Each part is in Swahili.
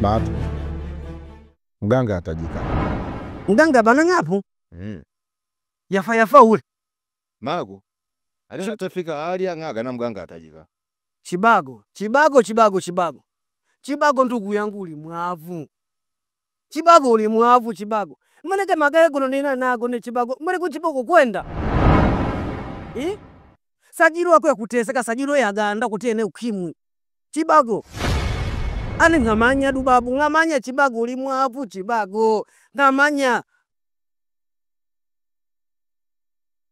Bato. Mganga atajika. Mganga bana ngapo? Yafa yafa ule. Mago. Alishatafika hali ya ngaga na mganga atajika. Chibago, chibago, chibago, chibago. Chibago ndugu yangu uli mwavu. Chibago uli mwavu chibago. Manake magaye gono nina nago ne chibago. Mare ku chibago kwenda. Eh? Sajiro wako yakuteseka sajiro yaganda kutene ukimwi. Chibago. Ane ngamanya dubabu ngamanya chibago uli mwavu chibago. Ngamanya.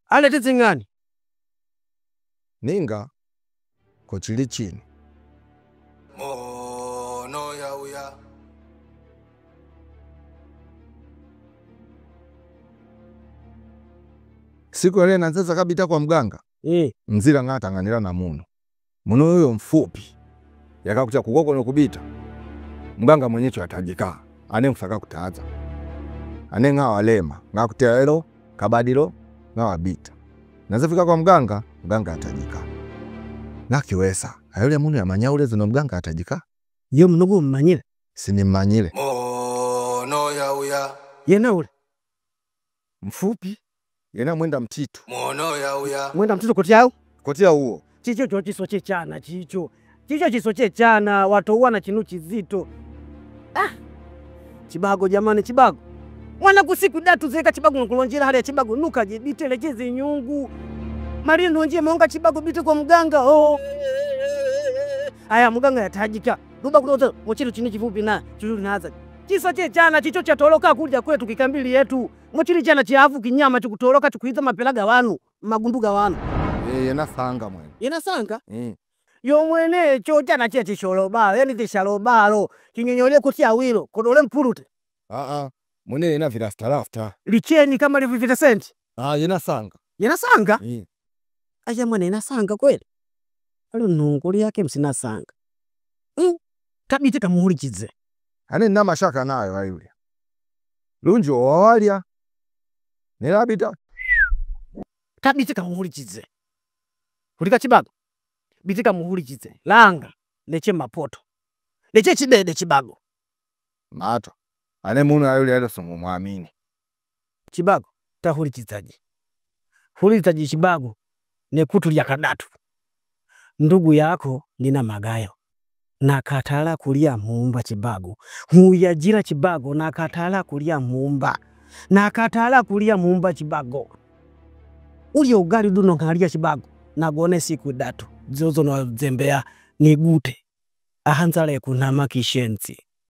Ale tizingani. Ninga kochili chini. Mono ya uya. Siku ile nanzeza kabita kwa mganga. Mzila ngatanganira na muno. Muno huyo mfupi. Yakakuta kugoko no kubita. Mganga mwenyecho atajika. Ane mfaka kutaanza. Ane ngawalema, ngakutea elo, kabadilo, ngawabita. Nazafika kwa mganga, mganga atajika. Nakiwesa, ayole munu ya manyaule zino mganga atajika. Yo mnogo mmanyile. Sinimanyile. Mono ya uya. Yena ule. Mfupi. Yena mwenda mtitu. Mono ya uya. Mwenda mtitu kotia au? Kotia huo. Chicho cho chiso chechana chicho. Chicho chiso chechana watu wana chinu chizito. Ah. Chibago jamani chibago. Mwana kusiku datu zeka chibago nkulonjera hali ya chibago nuka jibitele chezi nyungu. Maria ndonje monga chibago bite kwa mganga. Oh. Aya mganga yatajika. Ruba kuloza mochilo chini chifupi na chuchu naza. Chiso chechana chicho chatoloka kuja kwetu kikambili yetu. Mochili chana chiafu kinyama chukutoloka chukuiza mapelaga wanu, magunduga wanu. Yena sanga mwene. Yena sanga? Yo mwene cho chana che chisholobalo, yani tishalobalo, kinyenyole kutia wilo, kodole mpurute. Mwene yena virastarafta. Licheni kama livivita senti. Yena sanga. Yena sanga? Aya mwene yena sanga kweli. Alo nunguli yake msina sanga. Kabite kamuhurikize. Ane nina mashaka nayo ayule. Lunjo wawalia. Nilabita. Kabite kamuhurikize. Hulika chibago. Bite kamuhurikize. Langa. Neche mapoto. Neche chibede chibago. Mato. Ane munu ayule ayule sumu muamini. Chibago. Tahurikizaji. Hurikizaji chibago. Nekutu ya kadatu. Ndugu yako nina magayo. Nakatala kulia muumba chibago. Huyajira chibago. Nakatala kulia muumba. Nakatala kulia muumba chibago. Uli ugali duno ngalia chibago. Nagone siku datu. Zozo na zembea nigute. Ahanzale kunama kishenzi.